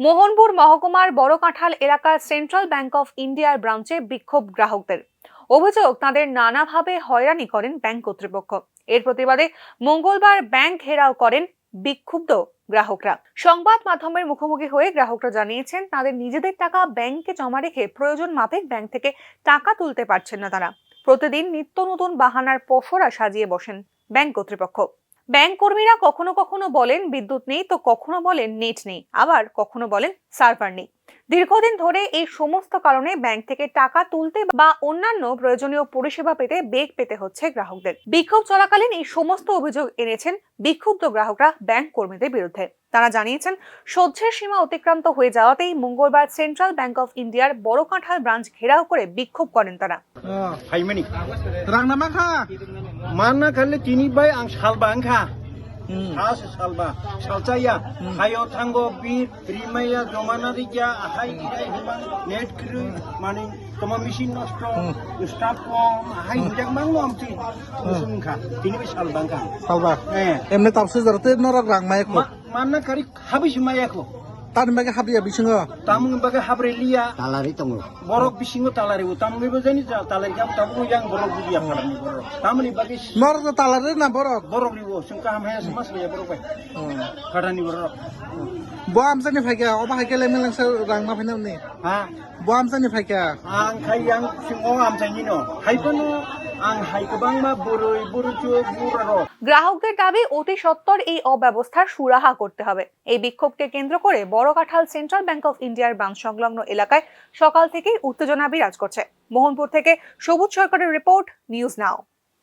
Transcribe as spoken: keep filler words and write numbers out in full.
মোহনপুর মহকুমার বড়কাঁঠাল এলাকার সেন্ট্রাল ব্যাংক অফ ইন্ডিয়ার ব্রাঞ্চে বিক্ষোভ গ্রাহকদের। অভিযোগ, তাদের নানাভাবে হয়রানি করেন ব্যাংক কর্তৃপক্ষ। এর প্রতিবাদে মঙ্গলবার ব্যাংক ঘেরাও করেন বিক্ষুব্ধ গ্রাহকরা। সংবাদ মাধ্যমের মুখোমুখি হয়ে গ্রাহকরা জানিয়েছেন, তাদের নিজেদের টাকা ব্যাংকে জমা রেখে প্রয়োজন মাফিক ব্যাংক থেকে টাকা তুলতে পারছেন না তারা। প্রতিদিন নিত্য নতুন বাহানার পসরা সাজিয়ে বসেন ব্যাংক কর্তৃপক্ষ। ব্যাংক কর্মীরা কখনো কখনো বলেন বিদ্যুৎ নেই, তো কখনো বলেন নেট নেই, আবার কখনো বলেন সার্ভার নেই। দীর্ঘদিন ধরে এই সমস্ত কারণে ব্যাংক থেকে টাকা তুলতে বা অন্যান্য প্রয়োজনীয় পরিষেবা পেতে বেগ পেতে হচ্ছে গ্রাহকদের। বিক্ষোভ চলাকালীন এই সমস্ত অভিযোগ এনেছেন বিক্ষুব্ধ গ্রাহকরা ব্যাংক কর্মীদের বিরুদ্ধে। তারা জানিয়েছেন, সহ্যের সীমা অতিক্রান্ত হয়ে যাওয়াতেই মঙ্গলবার সেন্ট্রাল ব্যাংক অফ ইন্ডিয়ার বড়কাঁঠাল ব্রাঞ্চ ঘেরাও করে বিক্ষোভ করেন তারা। Phaimani. Rang na mankha? Manna khaile tini bai ang salba wngkha. Hmm. Sa se salba, salchaya. Hmm. Hayo thango bir rimaya jomana rikya, ahai irai himang net kri mani toma machine nosto, hmm, staff kom, ahai, hmm, hujak mang no amti. Hmm. Usung kha, tini bai salba wngkha. Salba. Eh. Emne tapsu jarte norok rang mai ko. Ma-, manna kari habi si maya ko. Tani bagi habi ya bisingo. Tamung bagi habri liya. Talari tongo. Borok bisingo talari bo, tamni bo jani ja talari kha, tabuk yang borok bujiya pharani borok. Tamni bagwi s- Norok to talari na borok? Borok ni bo, sung kaham haya sma sliya borok bai. Hmm. Pharani borok. Bo amsani phaikha, oba haikhe lemni langsa rang ma phainani? Ha? Bo amsani phaikha? Ang khai yang singo amsani no. Hai bono ang hai kwbangma boroi, boroi chuk, borok. গ্রাহকদের দাবি, অতি সত্বর এই অব্যবস্থার সুরাহা করতে হবে। এই বিক্ষোভকে কেন্দ্র করে বড়কাঁঠাল সেন্ট্রাল ব্যাংক অফ ইন্ডিয়ার ব্রাঞ্চ সংলগ্ন এলাকায় সকাল থেকেই উত্তেজনা বিরাজ করছে। মোহনপুর থেকে সবুজ সরকারের রিপোর্ট, নিউজ নাও।